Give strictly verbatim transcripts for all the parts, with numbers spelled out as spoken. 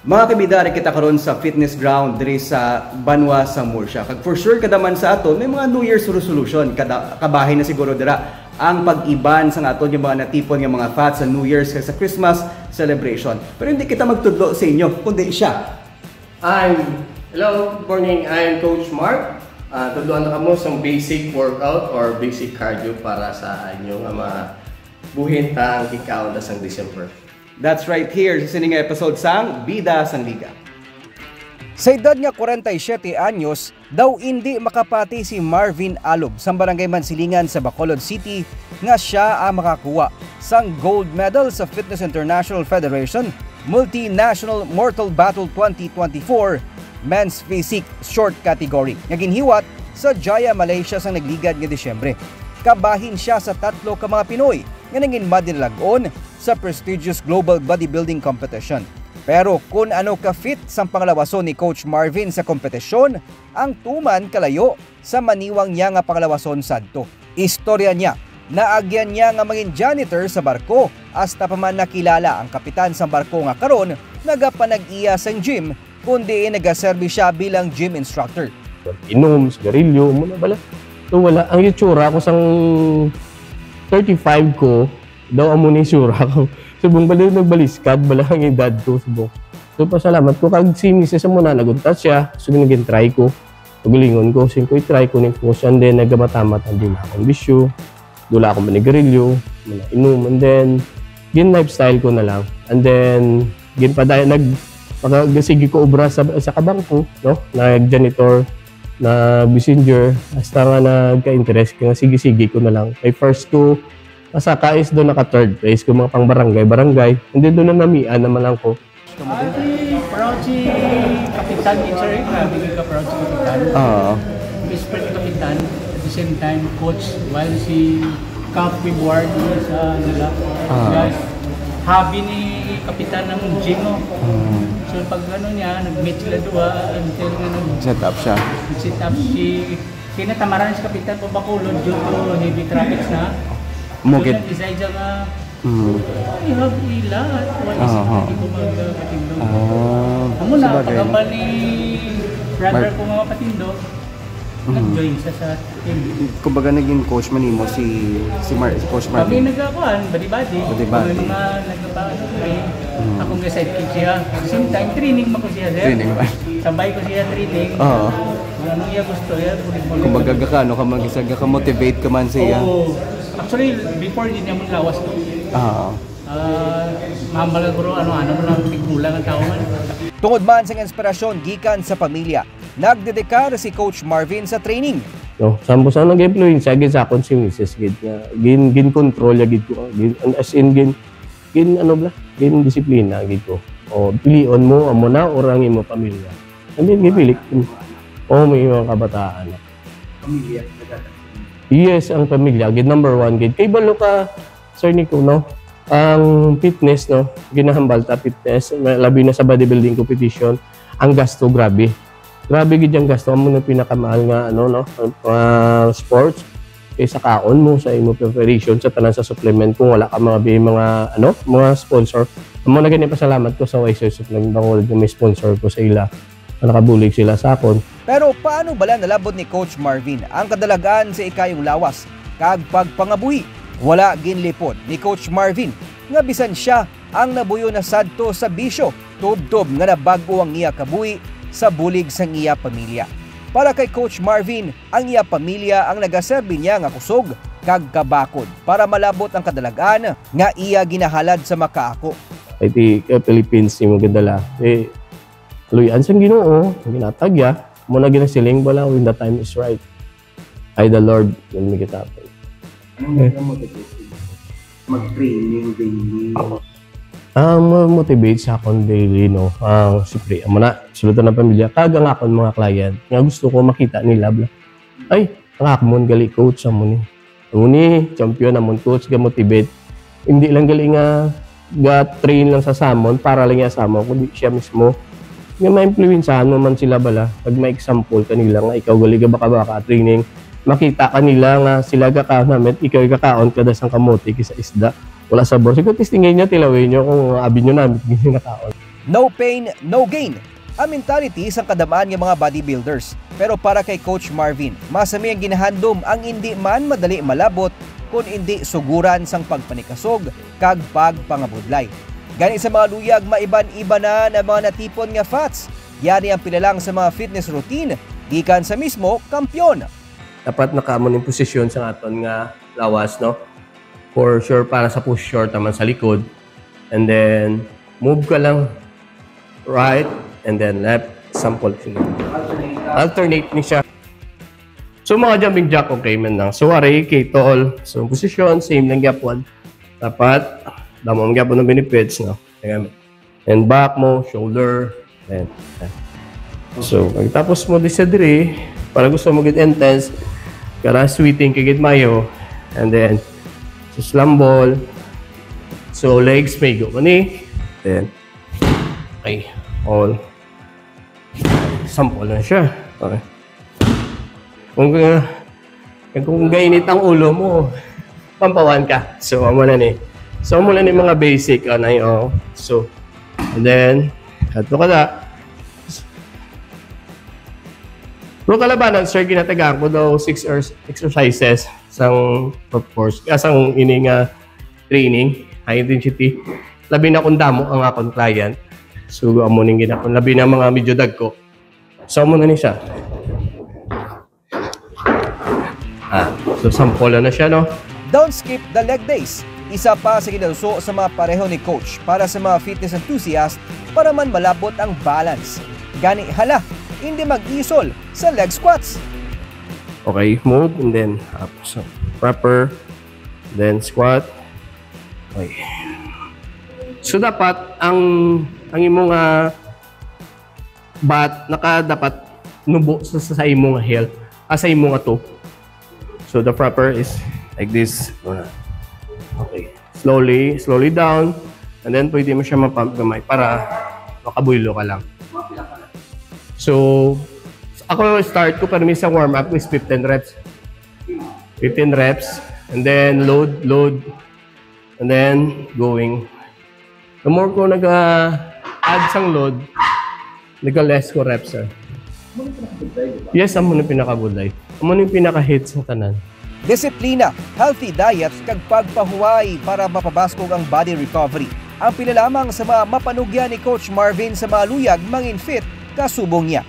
Mga kabida, ari kita karon sa fitness ground diri sa banwa sa Murcia. Kag for sure, kada man sa aton may mga New Year's resolution. Kada, kabahin na siguro dira ang pag-iban sa aton nga mga natipon nga mga fats sa New Year's kag sa Christmas celebration. Pero hindi kita magtudlo sa inyo, kundi siya. I'm, hello, good morning. I'm Coach Mark. Uh, tudloan na kamo sa basic workout or basic cardio para sa inyo nga mabuhin ta ang kikaon ta sang December. That's right here sa sini nga episode sang Bida sang Liga. Sa edad nga kwarenta y siyete anyos, daw indi makapati si Marvin Alob sang Barangay Mansilingan sa Bacolod City nga sia ang makakuha sang gold medal sa Fitness International Federation Multinational Mortal Battle twenty twenty-four Men's Physique Short Category nga ginhiwat sa Jaya, Malaysia sang nagligad nga Disyembre. Kabahin sia sa tatlo ka mga Pinoy nga nangin madinalag-on sa prestigious global bodybuilding competition. Pero kun ano ka-fit sang panglawason ni Coach Marvin sa kompetisyon, ang tuman kalayo sa maniwang niya nga panglawason sadto. Istorya niya, naagyan niya nga mangin janitor sa barko, hasta pa man nakilala ang kapitan sang barko nga karon nagapanag-iya sang gym, kun diin nagaserbi sia bilang gym instructor. Inom, sigarilyo, mo na bala. So wala, ang itsura ko sang thirty-five ko, daw amo ni itsura ko. Subong bala nagbaliskad bala ang edad ko, subong. So pasalamat ko kag si misis mo na naguntat siya, so naging try ko. Pagalingon ko, sing ko i-try ko ni coach, and then nagamatamat ang dula akong bisyo, dula akong manigarilyo, mga inom, and then gin lifestyle ko na lang. And then gin paday nag pagagasigi ko obra sa sa kabangko, no? Nag janitor, nag messenger, hasta nga nagka-interest ko nga sige-sige ko na lang. My first two pasaka is doon naka third place ko mga pang barangay, barangay. And then doon na namian naman lang ko. Ay, proud si Kapitan Itzer, eh. Grabe ka proud si Kapitan. Oo. Respect Kapitan, at the same time, coach, while si Cap February sa nila. Ah. Guys, hobby ni Kapitan ng gym, no? Hmm. So, pag ano niya, nag-meet sila duha until nga nag- Set up siya. set up si kinatamaran si Kapitan pa Bacolod due to heavy traffics na. Mugit. So, nag-decide siya nga, Mm. "I have ila. Why is Aha. Hindi ko magpatindog?" Ah, Amo na, sabagay. pagkambal ni brother Mar- ko nga mapatindog, Mhm. nag-join siya sa team. Kumbaga naging coach man nimo si si Mar si Coach Kami Marvin. Nagkakuan, badi-badi. Badi-badi. May mga nagkapaano ko eh. Mhm. Ako nga sidekick siya. At the same time, training man ko siya, sir. Training man. Sabay ko siya training. Oo. Kung anong iya gusto, yan. Kumbaga gakano ka mag isa ka motivate ka man siya. Oo. Actually, before, hindi niya mong lawas ko. Ah. Ah, mambal ko ro, ano, ano mo lang, tigkulang ang tao man. Tungod man sa inspirasyon gikan sa pamilya, nagdedikar si Coach Marvin sa training. No, sampo sa nag-influence gid sa akon si misis gid nga gin gin control ya gid ko gin, as in gin gin ano bla gin disiplina gid ko. O pilion mo amo na or ang imo pamilya. And then gipili ko. Oh, may mga kabataan. Pamilya, nagkakaroon. Yes, ang pamilya gid number one gid. Kay balo ka, Sir Nico, no? Ang fitness, no? Ginahambal ta fitness, labi na sa bodybuilding competition, ang gasto grabe. Grabe gid ang gasto, amo na pinakamahal nga ano, no? Ang mga sports kaysa kaon mo sa imo preparation sa tanan sa supplement kung wala ka mga bi- mga ano, mga sponsor. Amo na gani pasalamat ko sa Wiser Supplement Bacolod nga may sponsor ko sa ila. Nga nakabulig sila sa akon. Pero paano bala nalabot ni Coach Marvin ang kadalagan sa ikayong lawas kag pagpangabuhi? Wala ginlipod ni Coach Marvin nga bisan siya ang nabuyo na sadto sa bisyo, tubtob nga nabag-o ang iya kabuhi sa bulig sang iya pamilya. Para kay Coach Marvin, ang iya pamilya ang nagaserbi niya nga kusog kag kabakod para malabot ang kadalagan nga iya ginahalad sa makaako. Kay ti ka Philippines nimo gadala. Eh, luy-an sang Ginoo, ginatagya, mo na ginasiling bala when the time is right. Ay the Lord will make it happen. Anong nagka-motivate mag-training daily? Ang mo-motivate sa akon daily, no, ang siyempre, amo na, sulod na pamilya, kag ang akon mga client, nga gusto ko makita nila, bla. Ay, ang akmon gali coach, amo ni. Amo ni, champion, amon coach, ga-motivate. Hindi lang gali nga ga-train lang sa samon, para lang niya samon, kundi siya mismo. Nga ma-influensyahan mo man sila bala, pag ma-example kanila nga ikaw gali ga baka-baka training, makita kanila nga sila gakaon namit, ikaw gakaon ka dasang kamote kisa isda. Wala sabor. Siguro testingin niya, tilawin niyo kung abi niyo namit ginakaon. No pain, no gain ang mentality sang kadam-an nga mga bodybuilders. Pero para kay Coach Marvin, masami ang ginahandom ang indi man madali malabot, kun indi suguran sang pagpanikasog kag pagpangabudlay. Gani sa mga luyag, maiban-ibanan ang mga natipon nga fats. Yari ang pila lang sa mga fitness routine gikan sa mismo kampiyon. Dapat nakaamo ning posisyon sa aton nga lawas, no? For sure, para sa posture, taman sa likod. And then, move ka lang right and then left. Sample, sige. Alternate ni siya. So, mga jumping jack, okay man lang. So, aray, kay tall. So, position, same lang gyapon. Dapat, damo ang gyapon ng benefits, no? Kaya, and back mo, shoulder, and, and. So, pagtapos mo di sa diri, para gusto mo get intense, kara sweating kay get mayo, and then, so slam ball, so legs may go ni, then, okay, all. Sample lang siya. Okay. Kung, uh, kung gainit ang ulo mo, pampawan ka. So, amo na ni. So, amo na ni mga basic, anay, oh. So, and then, ato ka na. Pero kalabanan, sir, ginatagaan ko daw six hours exercises sang, of course, ah, sang ini nga training, high intensity. Labi na kung damo ang akon client. So, amo ning ginakon. Labi na mga medyo dagko. So, amo na ni siya. Ah, so, sample na siya, no? Don't skip the leg days. Isa pa sa ginaluso sa mga pareho ni Coach para sa mga fitness enthusiast para man malabot ang balance. Gani hala, hindi mag-isol sa leg squats. Okay, move and then up. So, proper. Then squat. Okay. So dapat ang ang imo nga butt naka dapat nubo sa, sa, sa imo nga heel, ah, sa imo nga toe. So the proper is like this. Muna. Okay. Slowly, slowly down. And then pwede mo siya ma-pump gamay para makabuylo ka lang. So, ako start ko permi sa warm up is fifteen reps. Fifteen reps. And then load, load. And then going. The more ko nag-add sang load, nag-less ko reps, sir. Yes, amo ni pinakabudlay. Amo ni pinaka-hit sa tanan. Disiplina, healthy diet, kag pagpahuway para mapabaskog ang body recovery ang pila lamang sa mga mapanugyan ni Coach Marvin sa mga luyag mangin fit kasubong niya.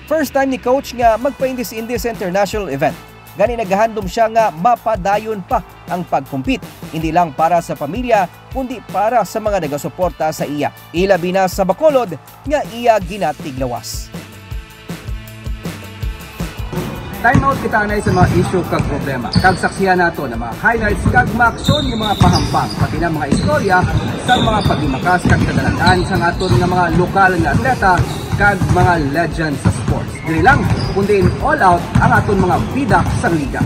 First time ni Coach nga magpaindis-indis sa international event. Gani nagahandom siya nga mapadayon pa ang pag-compete, hindi lang para sa pamilya, kundi para sa mga nagasuporta sa iya, ilabi na sa Bacolod nga iya ginatiglawas. Time out kita anay sa mga issue kag problema. Kag saksihan nato ang mga highlights kag maaksyon nga mga pahampang, pati na mga istorya sa mga paghimakas kag kadalanan sang aton nga mga lokal nga atleta kag mga legend sa sports. Diri lang, kundi in all out ang aton mga bida sang liga.